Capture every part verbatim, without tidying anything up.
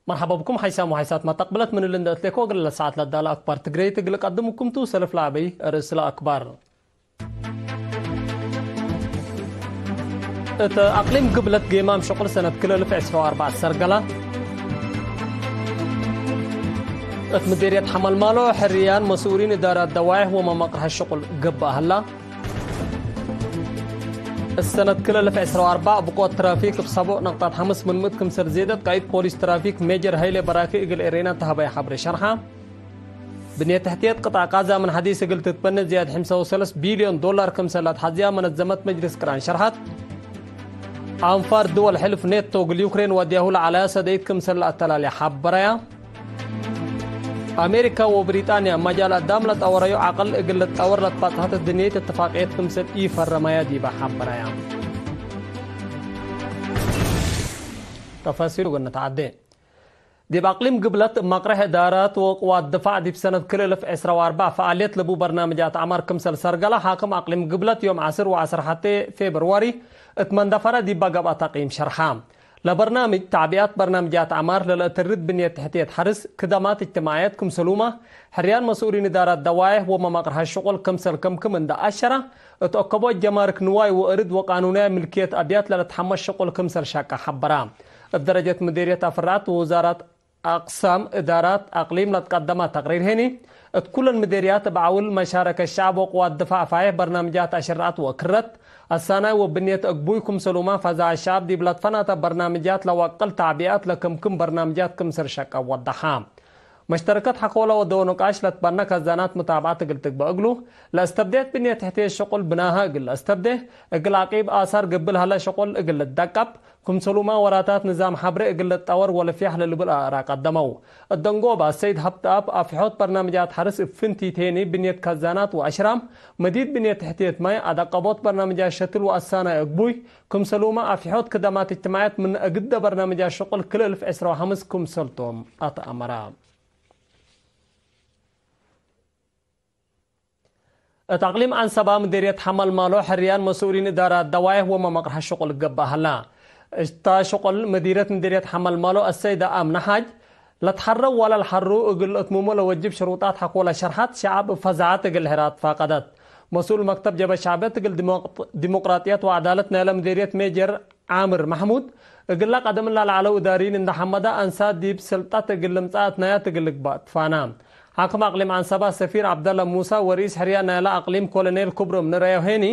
መርሐባ ብኩም ሓይሳም ወሓይሳት መተቅብለት ምን እሊ እንደ እትሌኮ እግል ለሰዓት ለዳለ አክባር ትግሬይት እግል ቀድምኩም ቱ። ሰልፍ ለዐበይ ርእስ ለአክባር። እት አቅሊም ግብለት ጌማም ሸቁል ሰነት ክልኤ እልፍ ዕስራ ወአርበዕ ሰርገላ። እት ምዴርየት ሐመልማሎ ሕርያን መስኡሊን እዳራት ደዋይሕ ወመመቅርሐ ሸቁል ገብአ ሀላ። እሰነት ክልኤ እልፍ ዕስራ ወአርበዕ ብቆት ትራፊክ እብ ሰቦዕ ነቅጣት ሐምስ ምን ምእት ክምሰል ዜደት፣ ቃይድ ፖሊስ ትራፊክ ሜጀር ሀይሌ በራኪ እግል ኤሬና ተሀበየ ሐብሬ ሸርሐ። ብንየት ተሕትየት ቅጣዕ ቃዛ ምን ሐዲስ እግል ትትበነ ዝያድ ሐምሳ ወሰለስ ቢልዮን ዶላር ክምሰል ለትሐዝያ መነዘመት መጅልስ ቅራን ሸርሐት። አንፋር ድወል ሕልፍ ኔቶ እግል ዩክሬን ወድያሁ ለዐለያ ሰደይት ክምሰል ለአተላልየ ሐበረያ። አሜሪካ ወብሪጣንያ መጃል አዳም ለጠወረዩ ዐቅል እግል ልትጠወር ለትባጽሐት እድንየት እትፋቅየት ክምሰል ኢፈረመያ ዲበ ሐበረያ። ተፋሲሉ እግል ንትዐዴ። ዲብ አቅሊም ግብለት እብ መቅርሕ እዳራት ወቅዋት ድፋዕ ዲብ ሰነት ክልኤ እልፍ ዕስራ ወአርበዕ ፈዓልየት ለቡ በርናምጃት ዐማር ክምሰል ሰርገላ ሓክም አቅሊም ግብለት ዮም ዐስር ወዐስር ሐቴ ፌብርዋሪ እት መንደፈረ ዲባ ገብአ ተቅይም ሸርሐ። ለበርናምጅ ተዕቢአት በርናምጃት ዐማር ለለአተርድ ብንየት ተሕትየት ሐርስ፣ ክደማት እጅትማዕየት ክምሰሉመ፣ ሕርያን መስኡሊን እዳራት ደዋይሕ ወመመቅርሐ ሽቁል ክምሰል ክምክም እንደ አሸረ፣ እት አከቦት ጀማርክ ንዋይ ወእርድ ወቃኑናይ ምልክየት አብያት ለለትሐመስ ሽቁል ክምሰል ሻቀ ሐበረ። እብ ደረጀት ምዴርየት አፍራዐት ወውዛራት አቅሳም እዳራት አቅሊም ለትቀደመ ተቅሪር ሄኒ፣ እት ኩለን ምዴርያት እብ ዐውል መሻረከት ሸዐብ ወቅዋት ድፋዕ ፋይሕ በርናምጃት አሸረዐት ወክረት፣ አሳናይ ወብንየት እግቡይ ክምሰሉመ ፈዛዐት ሸዐብ ዲብ ለትፈናተ በርናምጃት ለወቅል ተዕቢአት ለክምክም በርናምጃት ክምሰል ሸቀ ወደሐ። መሽተረከት ሐቆለ ወደወ ንቃሽ ለትበነ ከዛናት ሙታብዐት እግል ትግበእ እግሉ፣ ለአስተብዴት ብንየት ተሕትየት ሽቁል ብናሀ እግል ለአስተብዴ፣ እግል አቂብ አሳር ግብል ሀለ ሽቁል እግል ልትደቀብ፣ ክምሰሉመ ወራታት ንዛም ሐብሬ እግል ልትጠወር ወለፊያሕ ለልብል አእራእ ቀደመው። እት ደንጎባ ሰይድ ሀብተአብ አፍሖት በርናምጃት ሐርስ እብ ፍንቲት ሄኒ ብንየት ከዛናት ወአሽራም፣ መዲድ ብንየት ተሕትየት ማይ፣ አደቀቦት በርናምጃት ሸትል ወአሳናይ እግቡይ፣ ክምሰሉመ አፍሖት ክደማት እጅትማዕየት ምን እግደ በርናምጃት ሽቁል ክልኤ እልፍ ዕስራ ወሐምስ ክምሰልቶም አትአመረ። እት አቅሊም አንሰባ ምዴርየት ሐመልማሎ ሕርያን መስኡሊን እዳራት ደዋይሕ ወመመቅርሐ ሽቁል ገብአ ሀላ። እታ ሽቁል ምዲረት ምዴርየት ሐመልማሎ አሰይደ አምነ ሐጅ፣ ለትሐረው ወለልሐሩ እግል እትምሞ ለወጅብ ሽሩጣት ሐቆለ ሸርሐት፣ ሸዐብ እብ ፈዛዐት እግል ሕራ ትፋቀደት። መስኡል መክተብ ጀብሀት ሸዕብየት እግል ዲሞቅ-፣ ዲሞቅራጥየት ወዐዳለት ናይለ ምዴርየት ሜጀር ዓምር መሕሙድ፣ እግለ ቀደም እለ ለዐለው እዳርይን እንደ ሐመደ አንሳት ዲብ ስልጠት እግል ልምጸእ አትናያት እግል ልግበእ ትፋና። ሓክም አቅሊም ዐንሰባ ሰፊር ዐብደለ ሙሳ ወርኢስ ሕርያ ናይለ አቅሊም ኮሎኔል ኩብሮም ንረዮ ሄኒ፣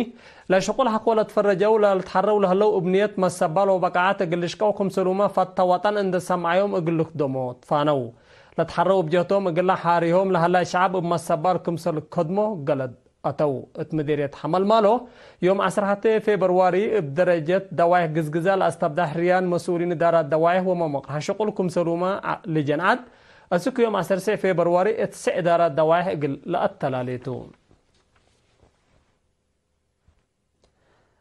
ለሽቁል ሐቆ ለትፈረጀው ለልትሐረው ለህለው እብ ንየት መሰባል ወበቃዐት እግል ልሽቀው ክምሰሉመ ፈተ ወጠን እንደ ሰምዐዮም እግል ልክደሞ ትፋነው። ለትሐረው እብ ጀህቶም እግለ ሓሪሆም ለሀላይ ሸዐብ እብ መሰባል ክምሰል ከድሞ ገለድ። አተው። እት ምዴርየት ሐመልማሎ፣ ዮም ዐስር ሐቴ ፌብርዋሪ እብ ደረጀት ደዋይሕ ግዝግዛ ለአስተብዳሕ ሕርያን መስኡሊን እዳራት ደዋይሕ ወመመቅርሐ ሽቁል ክምሰሉመ ዐ-፣ ልጀን ዐድ፣ አስክ ዮም ዐሰርሴዕ ፌብርዋሪ እት ስዕ እዳራት ደዋይሕ እግል ለአተላሌቱ።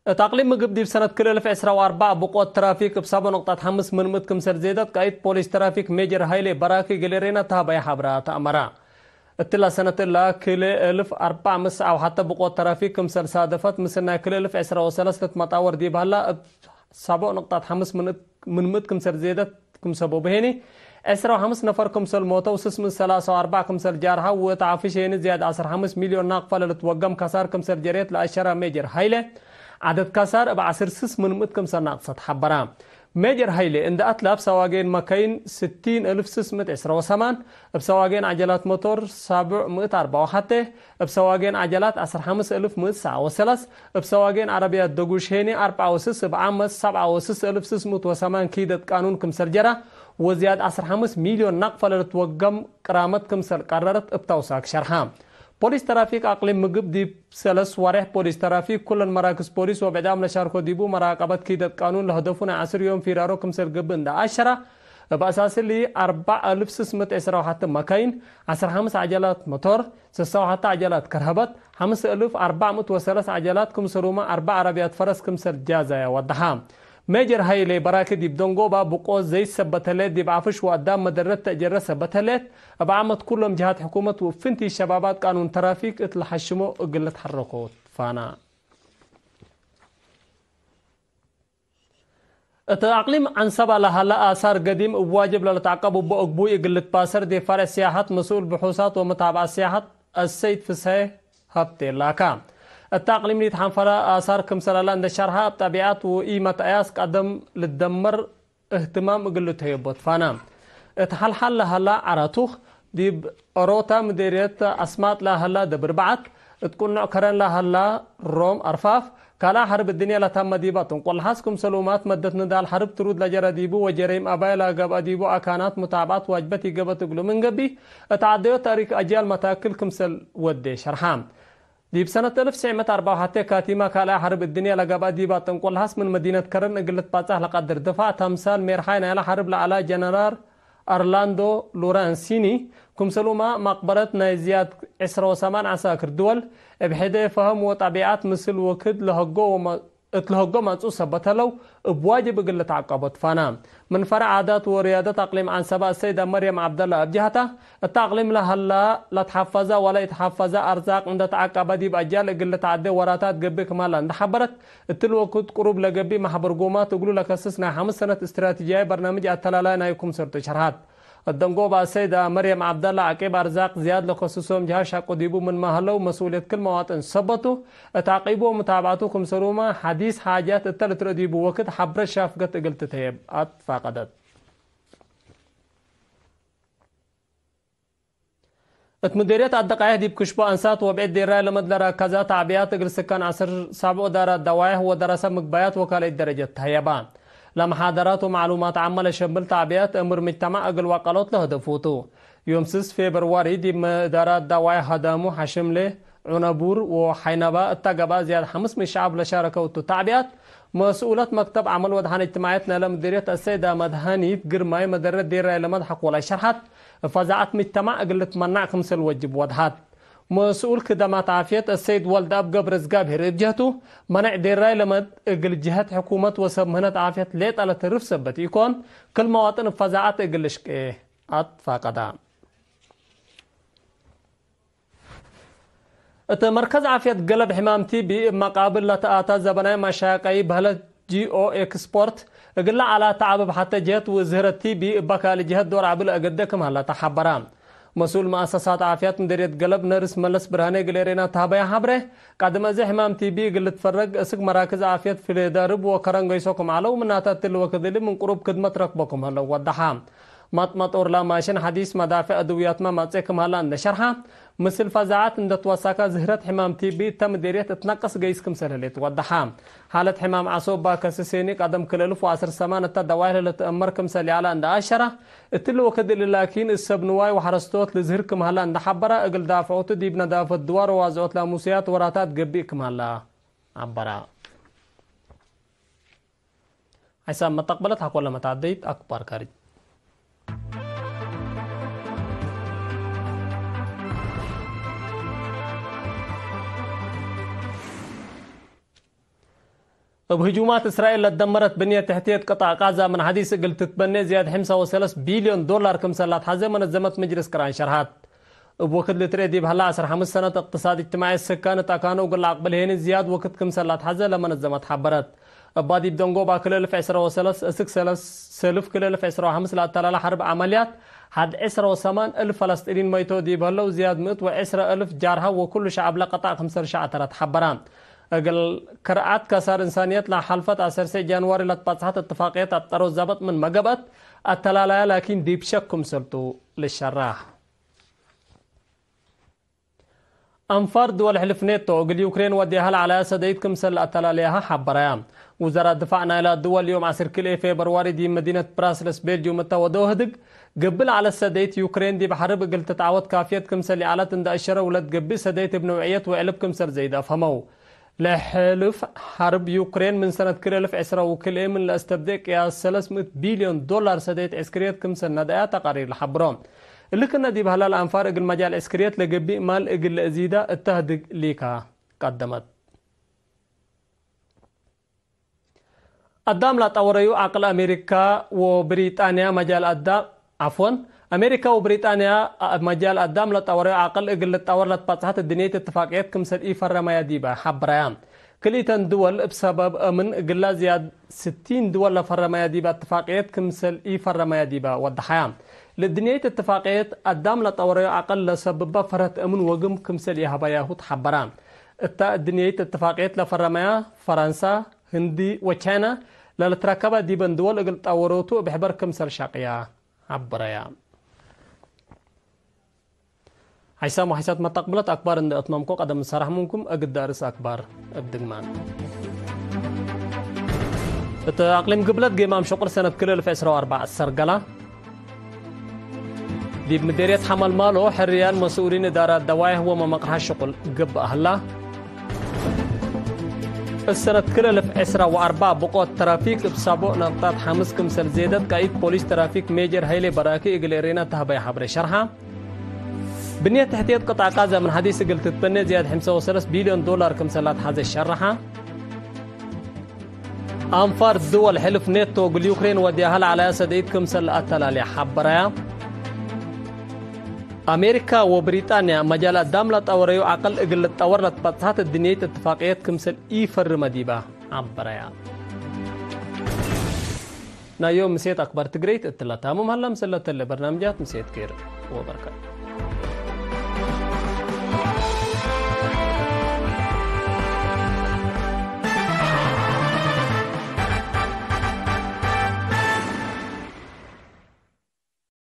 እት አቅሊም ምግብ ዲብ ሰነት ክል እልፍ ዕስራ ወአርበዕ ብቆት ትራፊክ እብ ሰቦ ንቅጠት ሐምስ ምን ምእት ክምሰል ዜደት፣ ቃኢድ ፖሊስ ትራፊክ ሜጀር ሀይሌ በራኪ እግል ኤሬና ተሀበየ ሐብራት አመረ። እትላ ሰነት እላ፣ ክልኤ እልፍ አርበዕ ምእት ሰብዓ ወሐተ ብቆት ተራፊክ ክምሰል ሳደፈት፣ ምስል ናይ ክልኤ እልፍ ዕስራ ወሰለስ ልትመጣወር ዲብ ሀላ፣ እብ ሰቦዕ ንቅጣት ሐምስ ምን፣ ምን ምእት ክምሰል ዜደት ክም ሰቦብ ሄኒ፣ ዕስራ ወሐምስ ነፈር ክምሰል ሞተው፣ ስስ ምእት ሰላሳ ወአርበዕ ክምሰል ጃርሐው፣ ወእት ዓፍሽ ሄኒ ዝያድ ዐስር ሐምስ ሚልዮን ናቅፈ ለልትወገም ከሳር ክምሰል ጀሬት ለአሸራ ሜጀር ሀይለ፣ ዐደድ ከሳር እብ ዐስር ስስ ምን ምእት ክምሰል ናቅሰት ሐበራ። ሜጀር ሀይሌ እንደ አትላብ ሰዋጌን መካይን ስቲን እልፍ ስስ ምእት ዕስራ ወሰማን፣ እብ ሰዋጌን ዐጀላት መቶር ሳብዕ ምእት አርበዕ ወሐቴ፣ እብ ሰዋጌን ዐጀላት ዐስር ሐምስ እልፍ ምእት ሰዓ ወሰለስ፣ እብ ሰዋጌን ዐረብያት ደጉሽ ሄኒ አርበዕ ወስስ እብ ዓመት ሰብዓ ወስስ እልፍ ስስ ምእት ወሰማን ኪደት ቃኑን ክምሰል ጀራ ወዝያድ ዐስር ሐምስ ሚልዮን ናቅፈ ለልትወገም ቅራመት ክምሰል ቀረረት እብ ተውሳክ ሸርሐ። ፖሊስ ተራፊክ አቅሊም ምግብ ዲብ ሰለስ ወሬሕ ፖሊስ ተራፊክ ኩለን መራክዝ ፖሊስ ወብዕዳም ለሻርኮ ዲቡ መራቀበት ኪደት ቃኑን ለህደፉ ናይ ዐስር ዮም ፊራሮ ክምሰል ገብእ እንደ አሸራ፣ እብ አሳስሊ አርበዕ እልፍ ስስ ምእት ዕስራ ወሐተ መካይን፣ ዐስር ሐምስ ዐጀላት መቶር፣ ስሳ ወሐተ ዐጀላት ከርሀበት፣ ሐምስ እልፍ አርበዕ ምእት ወሰለስ ዐጀላት ክምሰሉመ አርበዕ ዐረብያት ፈረስ ክምሰል ጃዛያ ወደሐ። ሜጀር ሀይሌ በራኪ ዲብ ደንጎባ ብቆት ዘይት ሰበት ህሌት፣ ዲብ ዓፍሽ ወአዳም መደረት ተእጀረ ሰበት ህሌት፣ እብ ዓመት ኩሎም ጀሃት ሕኩመት ወፍንቲ ሸባባት ቃኑን ተራፊክ እት ለሐሽሞ እግል ልትሐረኮ ትፋና። እት አቅሊም ዐንሰበ ለሀለ አሳር ገዲም እብ ዋጅብ ለልትዐቀብ እቡ እግቡይ እግል ልትባሰር ዲብ ፈርዕ ሲያሐት መስኡል ብሑሳት ወመታብዐት ሲያሐት አሰይድ ፍስሐ ሀብቴ ላካ። እተ አቅሊም ሊትሐንፈረ አሳር ክምሰል ሀለ እንደ ሸርሐ፣ እብ ጠቢዐት ወኢመትአያስ ቀደም ልትደመር እህትማም እግል ልትሀየቦ ትፋና። እት ሐልሐል ለሀላ ዐራቱኽ፣ ዲብ ኦሮታ ምዴርየት አስማጥ ለሀላ ደብር በዐት፣ እት ቁኖዕ ከረን ለሀላ ሮም አርፋፍ፣ ካልአ ሐርብ እድንያ ለታመ ዲባ ጥንቆል ለሐስ ክምሰልሁማት መደት ንዳል ሐርብ ትሩድ ለጀረ ዲቡ ወጀረይም አባይ ለገብአ ዲቡ አካናት ሙታብዐት ዋጅበት ኢገብአት እግሉ ምን ገብእ፣ እት ዐደዮ ተእሪክ አጅያል መታክል ክምሰል ወዴ ሸርሐ። ዲብ ሰነት እልፍ ትስዕ ምእት አርበዕ ወሐቴ ካቲማ ካልኣይ ሐርብ እድንያ ለገብአ ዲብ አጥንቆ ለሐስ ምን መዲነት ከረን እግል ልትባጻሕ ለቀድር ድፋዕ ተምሳል ሜርሓይ ናይለ ሐርብ ለዐላ ጀነራል አርላንዶ ሎረንሲኒ፣ ክምሰልሁመ መቅበረት ናይ ዝያድ ዕስረ ወሰማን ዐሳክር ድወል እብ ሕዴ ፈሀም ወጠቢዐት ምስል ወክድ ለሀጎ ወመ-፣ እት ለሀጎ መጽኡ ሰበት ሀለው እብ ዋጅብ እግል ልትዐቀቦ ትፋና። ምን ፈርዕ ዓዳት ወርያደት አቅሊም ዐንሰበ አሰይደ መርየም ዐብደላ እብ ጀህታ፣ እተ አቅሊም ለሀላ ለትሐፈዘ ወለ ኢትሐፈዘ አርዛቅ እንደ ተዐቀበ ዲብ አጅያል እግል ልትዐዴ ወራታት ገብእ ክም ሀላ እንደ ሐበረት፣ እትሊ ወክድ ቅሩብ ለገብእ መሕበር ጎማት እግሉ ለከስስ ናይ ሐምስ ሰነት እስትራቲጅያይ በርናምጅ አተላላይ ናይ ክምሰልቱ ሸርሐት። እት ደንጎበ አሰይደ መርየም ዐብደላ፣ ዐቂብ አርዛቅ ዝያድ ለከስሶም ጀሃት ሸቁ ዲቡ ምንመ ሀለው መስኡልየት ክል መዋጥን ሰበቱ፣ እት ዐቂቡ ወሙታብዐቱ ክምሰልሁመ ሐዲስ ሓጃት እተ ልትረአ ዲቡ ወክድ ሐብረት ሻፍገት እግል ትትሀየብ አትፋቀደት። እት ምዴርየት አደቃይሕ ዲብ ክሽቦ አንሳት ወብዕድ ዴራይ ለመድ ለረከዘ ተዕብያት እግል ስካን ዐስር ሳብዕ ወዳራት ደዋይሕ ወደረሰ ምግባያት ወካልአይት ደረጀት ተህየባ። ለመሓደራት ወመዕሉማት ዓመ ለሸምል ተዕብያት እምር ምጅተማዕ እግል ዋቀሎት ለህደፉ ቱ። ዮም ስስ ፌብርዋሪ ዲብ ምዳራት ደዋይሕ ሀዳሙ፣ ሐሽምሌ፣ ዑነቡር ወሐይነባ እተ ገብአ ዝያድ ሐምስ ምእት ሸዐብ ለሻረከው እቱ ተዕብያት፣ መስኡለት መክተብ ዐመል ወድሐን እጅትማዕየት ናይለ ምዲርየት አሰይዳ መድሃኒት ግርማይ መደረት ዴራይ ለመድሐክ ወላይ ሸርሐት፣ እብ ፈዛዐት ምጅተማዕ እግል ልትመናዕ ክምሰል ወጅብ ወድሐት። መስኡል ክደማት ዓፍየት አሰይድ ወልደአብ ገብረዝጋብሄር እብ ጀህቱ፣ መነዕ ዴራይ ለመድ እግል ጀህት ሕኩመት ወሰብ ምህነት ዓፍየት ሌጠ ለትርፍ ሰበት ኢኮን፣ ክል መዋጥን እብ ፈዛዐት እግል ልሽቄ አትፋቀዳ። እት መርከዝ ዓፍየት ገለብ ሕማም ቲቢ እብ መቃብል ለተአተ ዘበናይ መሻቀይ በህለት ጂኦ ኤክስፖርት እግለ ዐላ ተዐብብ ሐተ ጀህት ወዝህረት ቲቢ እበ ካልእ ጀህት ዶር ዐቢ ለአገደ ክም ሀለ ተሐበረ። መስኡል መአሰሳት ዓፍያት ምደርየት ገለብ ነርስ መለስ ብርሃኔ እግል ኤሬና ተሀበየ ሐብሬ፣ ቀድም አዜ ሕማም ቲቢ እግል ልትፈረግ እስክ መራክዝ ዓፍየት ፍሌዳርብ ወከረን ገይሶ ክም ዐለው፣ ምናተ እትሊ ወክድ እሊ ምን ቅሩብ ክድመት ረክቦ ክም ሀለው ወደሐ። መጥመጦርላ ማሽን ሐዲስ፣ መዳፍዕ፣ አድውያትመ መጽኤ ክም ሀላ እንደ ሸርሐ፣ ምስል ፈዛዐት እንደ ትወሰከ ዝህረት ሕማም ቲቢ እተ ምዴርየት እትነቅስ ገይስ ክምሰል ህሌት ወደሐ። ሓለት ሕማም ዐሶ እባ ከስሴኒ ቀደም ክል እልፍ ወዐስር ሰማን እተ ደዋይሕ ለልትአመር ክምሰል ይዐለ እንደ አሸረ፣ እትሊ ወክድ እሊ ላኪን እሰብ ንዋይ ወሐረስቶት ልዝህር ክም ሀላ እንደ ሐበረ፣ እግል ዳፍዖቱ ዲብ ነዳፈት ድዋር ወዋዝዖት ላሙስያት ወራታት ገብእ ክም ሀላ ዐበረ። ሐይሳም መተቅበለት ሐቆለ መታደይት አክባር ካሪጅ። እብ ህጁማት እስራኤል ለትደመረት ብንየት ተሕትየት ቅጣዕ ቃዛ ምን ሐዲስ እግል ትትበኔ ዝያድ ሕምሳ ወሰለስ ቢልዮን ዶላር ክምሰል ላትሐዜ መነዘመት ምጅልስ ቅራን ሸርሐት። እብ ወክድ ልትርኤ ዲብ ሀላ ዐስር ሐምስ ሰነት እቅትሳድ እጅትማዒ ስካን እት አካኑ እግል ለአቅብል ሄኒ ዝያድ ወክድ ክምሰል ላትሐዘ ለመነዘመት ሐበረት። እባ ዲብ ደንጎባ ክል እልፍ ዕስረ ወሰለስ እስክ ሰለስ ሰልፍ ክል እልፍ ዕስረ ወሐምስ ለአተላለ ሐርብ ዐመልያት ሐድ ዕስረ ወሰማን እልፍ ፈለስጢኒን መይቶ ዲብ ህለው ዝያድ ምእት ወዕስረ እልፍ ጃርሐ ወኩሉ ሸዐብ ለቀጣዕ ክምሰል ሸዐተረት ሐበረ። እግል ክርዓት ከሳር እንሳንየት ለሐልፈት አሰርሴ ጃንዋሪ ለትበጽሐት እትፋቅየት አጠሮ ዘበጥ ምንመ ገብአት አተላላያ ላኪን ዲብ ሸክ ክምሰልቱ ልሸራህ። አንፋር ድወል ሕልፍ ኔቶ እግል ዩክሬን ወዴሃ ለዐለያ ሰደይት ክምሰል ለአተላልያሃ ሐበረያ። ውዘራት ድፋዕ ናይላ ድወል ዮም ዐስር ክልኤ ፌብርዋሪ ዲብ መዲነት ብራስልስ ቤልጅዩም እተ ወደው ህድግ፣ ገብእ ለዐለት ሰደይት ዩክሬን ዲብ ሐርብ እግል ትትዓወት ካፍየት ክምሰል ይዐለት እንደ አሸረው፣ ለትገብእ ሰደይት እብ ነውዕየት ወዕልብ ክምሰል ዘይድ አፍሀመው። ለሕልፍ ሐርብ ዩክሬን ምን ሰነት ክልኤ እልፍ ዕስረ ወክልኤ ምን ለአስተብዴ ቅያስ ሰለስ ምእት ቢልዮን ዶላር ሰደይት ዕስክርየት ክምሰል ነድአያ ተቃሪር ለሐብሮ። እሊ ክነ ዲብ ሀላ ለአንፋር እግል መጃል ዕስክርየት ለገብእ ማል እግል ለአዚዳ እተ ህድግ ሊካ ቀደመት። አዳም ለጠወረዩ ዐቅል አሜሪካ ወብሪጣንያ መጃል አዳም፣ ዐፍወን፣ አሜሪካ ወብሪጣንያ መጃል አዳም ለጠወረዩ ዐቅል እግል ልጠወር ለትበጽሐት እድንየት እትፋቅየት ክምሰል ኢፈረመያ ዲበ ሐብረያ። ክልኢተን ድወል እብ ሰበብ አምን እግላ ዝያድ ስቲን ድወል ለፈረመያ ዲበ እትፋቅየት ክምሰል ኢፈረመያ ዲበ ወደሐያ። ለእድንየይት እትፋቅየት አዳም ለጠወረዩ ዐቅል ለሰብበ ፈርሀት አምን ወግም ክምሰል ኢሀበያሁ ተሐበራ። እተ እድንየይት እትፋቅየት ለፈረመያ ፈረንሳ፣ ህንዲ ወቻይና ለልትረከበ ዲበን ድወል እግል ጠወሮቱ እብ ሕበር ክምሰል ሸቅያ ሐበረያ። ሐይሳም ወሐይሳት መተቅብለት አክባር እንዴ አትመምኮ ቀደም ሰራሕ ምንኩም እግድ አርእስ አክባር እብ ድግማን። እት አቅሊም ግብለት ጌማም ሸቁል ሰነት ክልኤ እልፍ ዕስራ ወአርበዕ አሰርገላ። ዲብ ምዴርየት ሐመልማሎ ሕርያን መስኡሊን እዳራት ደዋይሕ ወመመቅርሐ ሽቁል ገብአ ህላ። እሰነት ክልኤ እልፍ ዕስራ ወአርበዕ ብቆት ተራፊክ እብ ሳቦዕ ነቅጣት ሐምስ ክምሰል ዜደት ቃኢድ ፖሊስ ተራፊክ ሜጀር ሀይሌ በራኪ እግል ኤሬና ተህበየ ሐብሬ ሸርሐ። ብንየት ተሕትየት ቅጣዕ ቃዛ ምን ሐዲስ እግል ትትበኔ ዝያድ ሐምሳ ወሰለስ ቢልዮን ዶላር ክምሰል ለአትሐዘ ሸርሐ። አንፋር ድወል ሕልፍ ኔቶ እግል ዩክሬን ወድያሀ ለዐለያ ሰደኢት ክምሰል ለአተላልያ ሐበረያ። አሜሪካ ወብሪጣንያ መጃል አዳም ለጠወረዩ ዐቅል እግል ልጠወር ለትበጽሐት እድንየይት እትፋቅየት ክምሰል ኢፈርመ ዲበ ሐበረያ። ናይ ዮም ምሴት አክባር ትግረይት እትለ ታምም ሀላ፣ ምሰል ለተለ በርናምጃት ምሴት ኬር ወበርከት።